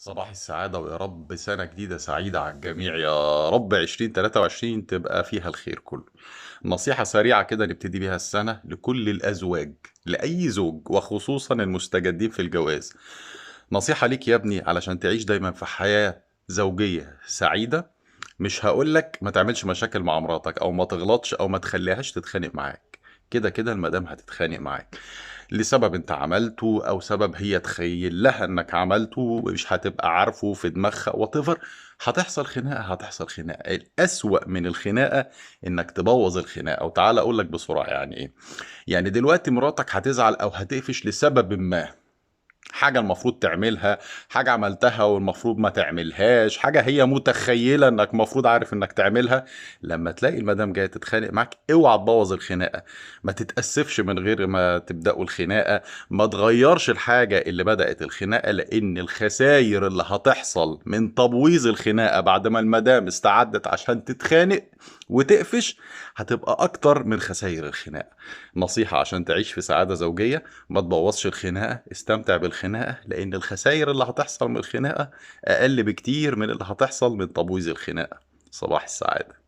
صباح السعادة، ويا رب سنة جديدة سعيدة على الجميع، يا رب 2023 تبقى فيها الخير كله. نصيحة سريعة كده نبتدي بيها السنة لكل الأزواج، لأي زوج وخصوصا المستجدين في الجواز. نصيحة ليك يا ابني علشان تعيش دايما في حياة زوجية سعيدة. مش هقولك ما تعملش مشاكل مع مراتك أو ما تغلطش أو ما تخليهاش تتخانق معاك، كده كده المدام هتتخانق معاك لسبب انت عملته او سبب هي تخيل لها انك عملته مش هتبقى عارفه في دماغها whatever. هتحصل خناقه، هتحصل خناقه. الاسوأ من الخناقة انك تبوظ الخناقة. وتعالى اقول لك بسرعة يعني ايه. يعني دلوقتي مراتك هتزعل او هتقفش لسبب ما، حاجة المفروض تعملها، حاجة عملتها والمفروض ما تعملهاش، حاجة هي متخيلة انك مفروض عارف انك تعملها. لما تلاقي المدام جاية تتخانق معاك اوعى تبوظ الخناقة، ما تتأسفش من غير ما تبدأوا الخناقة، ما تغيرش الحاجة اللي بدأت الخناقة، لان الخسائر اللي هتحصل من تبويظ الخناقة بعد ما المدام استعدت عشان تتخانق وتقفش هتبقى اكتر من خسائر الخناقة. نصيحة عشان تعيش في سعادة زوجية، ما تبوظش الخناقة، استمتع بالخناقة، لأن الخسائر اللي هتحصل من الخناقة أقل بكتير من اللي هتحصل من تبويظ الخناقة. صباح السعادة.